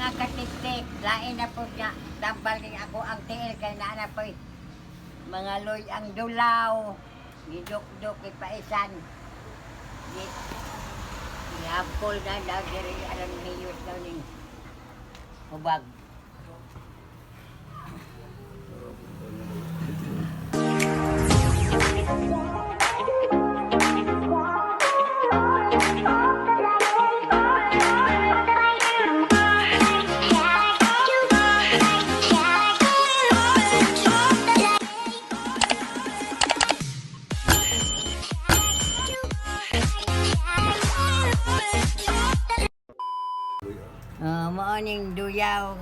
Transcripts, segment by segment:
Mga katiktik, lain na po niya. Tambal ning ako ang tiil kay naa na po'y mga loy ang dulaw. Gidukduk ipaisan. Gi Gihapol na daw diri aron miyos daw ning hubag. Mao ning duyaw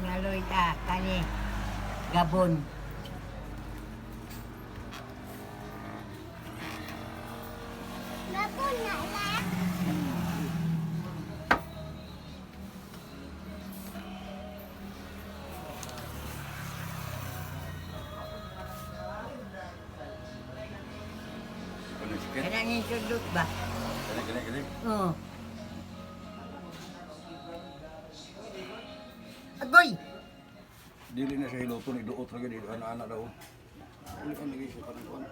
nga loy ah, kani Gabon. Ano sakit? Kanang ning sudot ba? Kani kani kani. Oo. Agoy! Dili na siya hiluton, iduot ra gyud ana-ana daw. Uli kan lagi siya kanang kuan.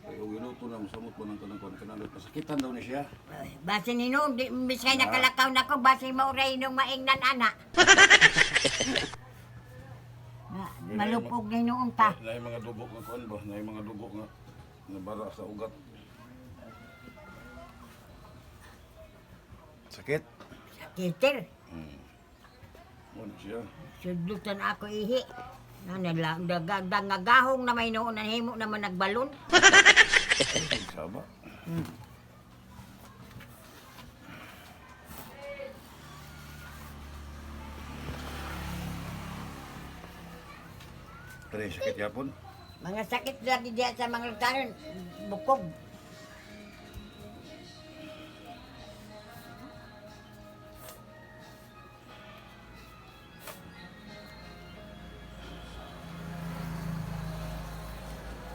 Kay og hiluton na mosamot ba ng kanang kuan kanang pasakitan daw ni siya. Ay, base ni noon, di, biskay nakalakaw na ko, base mauray nung maingnan, ana. Na, malupog ni noon ta. Naay mga dugo nga kuan ba, naay mga dugo nga nabara sa ugat. Sakit? Sakitir. Mo na siya. Sudlutan ako ihi. Na, nala, nagagahong na may noon, nahimo naman nagbalon. Ay, saba. Kani sakit yapon? Mga sakit lagi diya sa mga lutanon, bukog.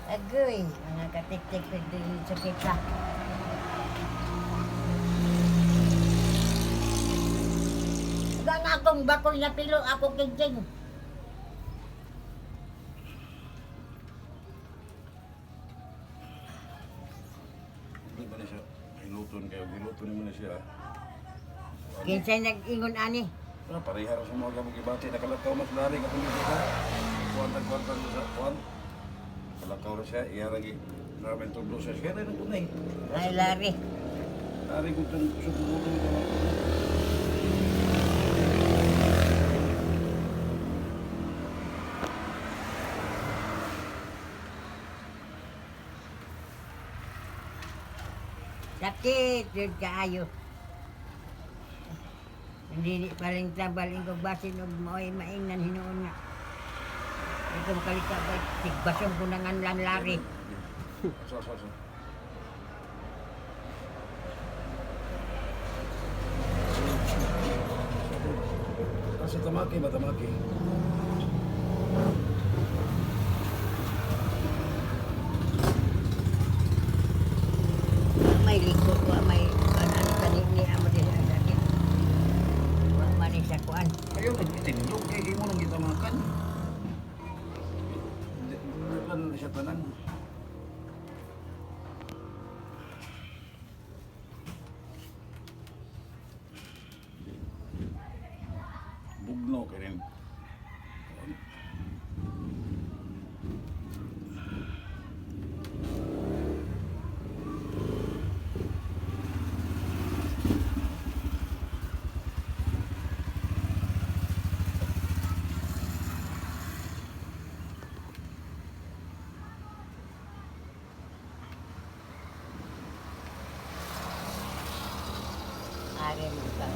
Agoy, mga katik-tik, pwede yung sakit ka. Ang akong bakol na pilo, ako kinting. Hindi ba na siya hiluton kayo? Hiluton mo na siya. Kinsay nag-ingon ani. Wala, pareha ra sa mga gamog ibati. Nakalakaw mas lari kapag dito ka. Kuwan tag kuwan tag sa kuwan. Kalakaw ra siya. Iya lagi. Namin tudlo siya. Siya rin ang tunay. Ay, lari. Lari ko itong sugugulong ito. Sakit, yun kaayo. Hindi ni paling trabaling ko basin og maoy maingnan hinuon nga. Ito makalika ba tigbasong ko na nga lari. So, so, so. Sa tamaki ba tamaki? May liko wa may ano kani ni amo din ang sakit. Wa man ni sa kuan. Ayaw, nagtindog kay imo nang gitamakan. Di lang na siya tanan. Bugno kay rin. Are mo ka.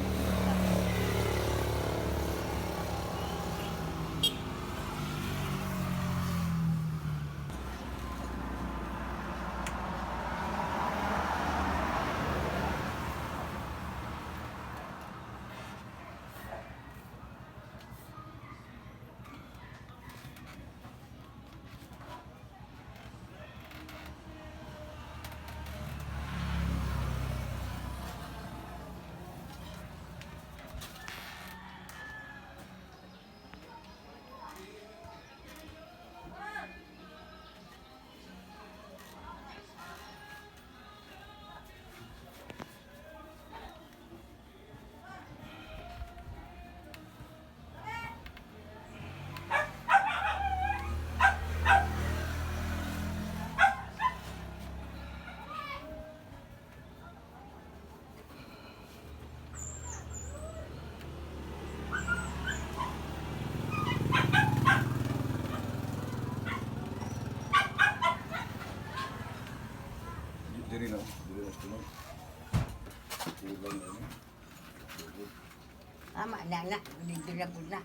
Tama na na, dito na po na.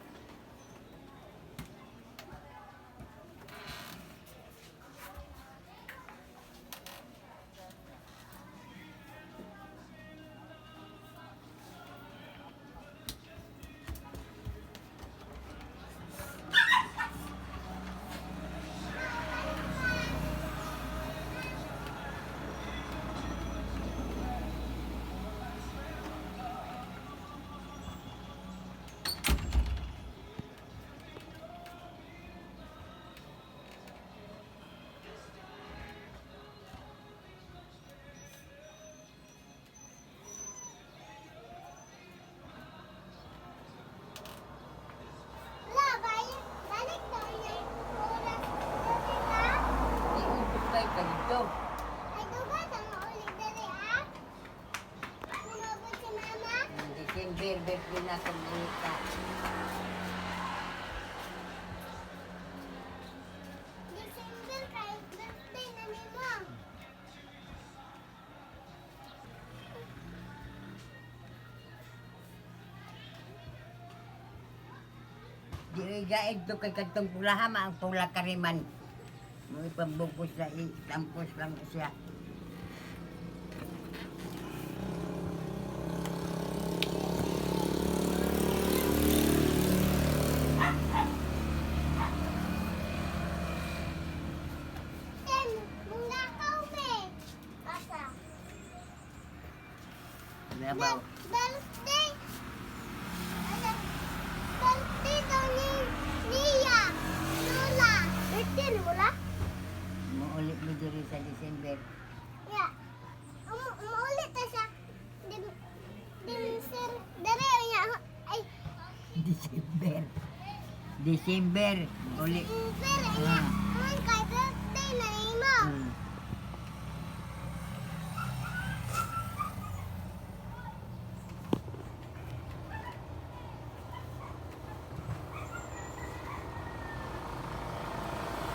Wala, balik, balik daw niya yung oras. Dali ka. Di ubos ba yung ganito? Ay, duga, tama ulit dali, ah. Sumabot si mama. December, birthday na akong ka. December, kahit birthday na ni mo. Di gaid to kay kadtong pulaha ma ang pula kariman. Mo ipambukos na itampos lang siya. Ten, munggakaw be. Asa? Nabaw. Birthday. Ano? Birthday daw ni Nia. Lola. Birthday ni Lola? Muuli mi diri sa December. Yeah. Umuulit na siya. Dim, dim, sir. Dere, niya. Ay, December. December. Uli. sir, niya. Man, kay birthday na ni mo.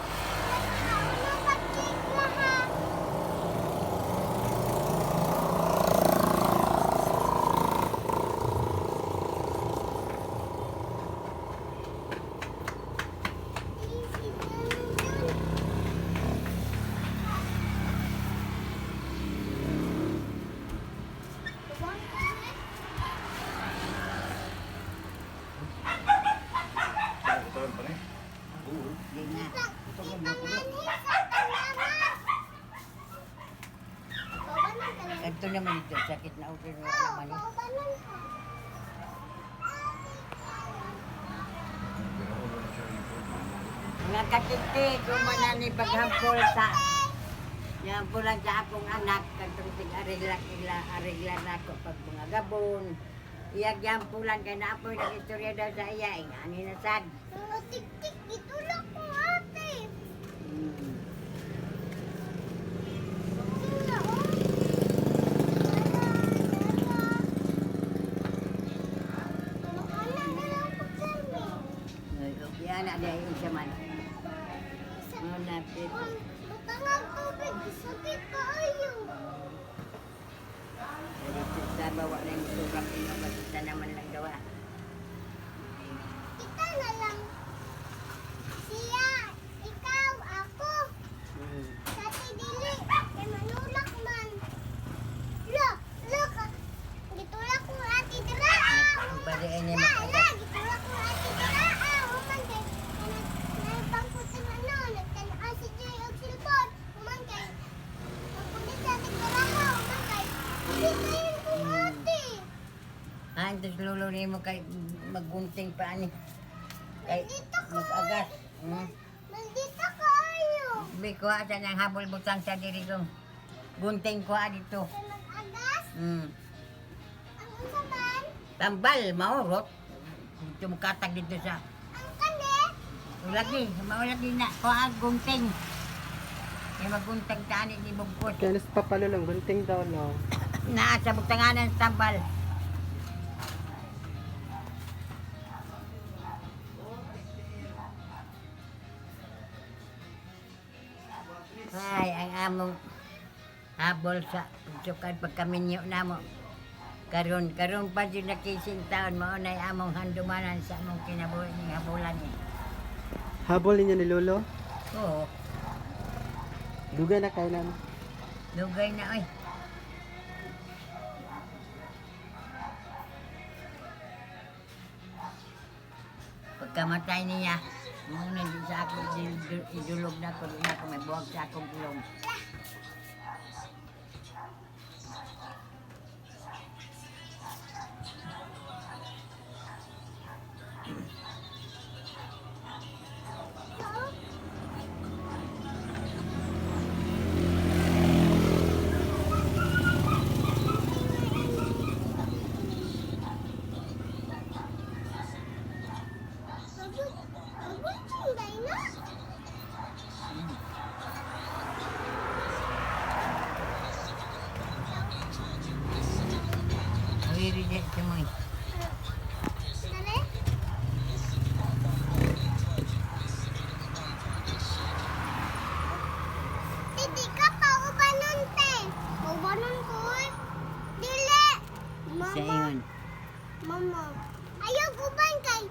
Ano pag-cake lahat? Easy, dun, dun. Ito pa ni. Oo. Di na. Ipanganhi sa kanama. Paubanan ka lang. Kadto naman ito sakit na ulo Oh, naman. paubanan ka. Pero wala na siya yung Mga katiti, kumana ni paghampol sa Nihampulan sa akong anak kadtong tig-arigla ila arigla nako pag mga gabon. Iyag yampulan kay naapoy nag istorya daw sa iya ingani na sad. Mga tik-tik, itulak ko ate. Sino, oh? Tara, tara. Ano na lang pagkarmi? Ay, okay ana dahil siya man. Isa- Mo napit. Kung butangag tubig, sakit kaayo. Dito sa bawa na yung surak ino basta naman lang gawa. Kita na lang. Siya, ikaw, ako. Sa tidili, kay manulak man. Lo, look, gitulak ko ati dira. Ang pwede ini La, la, makagat. gitulak ko ati dira. Human kay naipangkot sa ano, nagtanaw si Joy og cellphone. Human kay nagpulit sa ating dira. Human kay hindi kayo kung ate. Ah, ito lolo nimo kay magunting pa ani. Kay Maldita ka. mag-agas. Hmm? Maldita kaayo. Bi kuha sa nang habol butang sa diri kong gunting kuha dito. Kay mag-agas, ang unsa man, Tambal maurot. Tumukatag dito sa ang kani, lagi, maulagi na kuha ang gunting. Kay magunting ta ani ni bugkos. Kaya nas papalo lang, gunting daw no. Naa sa bugtanganan sa tambal. Ay, ang among habol sa pagsukan pagkaminyo na mo. Karon karon pa jud na 15 taon mao nay among handumanan sa among kinabuhi ning habulan ni. Habol ninyo ni Lolo? Oo, Dugay na kailan? dugay na oy. Pagkamatay niya, muna din sa ako, idulog na ko, di na ako may buwag sa akong ilong. Mabuting day na. Awiri din sa mo. Dali. Didi ka pa ubanon te. Ubanon ko eh. Dili. Sa Mama. ingon. Mama. Ayaw uban kay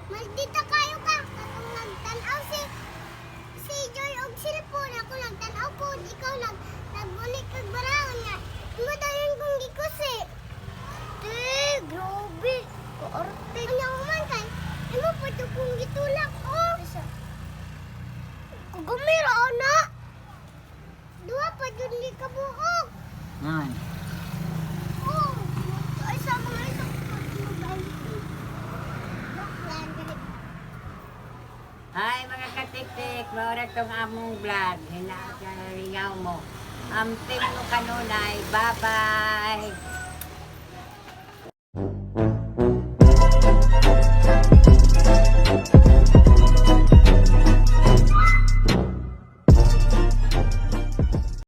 maldita kayo ka katong nagtan-aw si si Joy og cellphone ako nagtan-aw ko ikaw nagbulik kag baraon nga. Imo dayon kong gikusi. Te, grabe. Kaarte. Ano man kay imo pa to kong gitulak oh. Kugumira ana. Duha pa jud ni kabuok. Ngon. Oh, ay sa mga isa. Hi mga katiktik, maura tong among vlog. Hinaat na ringaw mo. Amping mo kanunay. Bye-bye.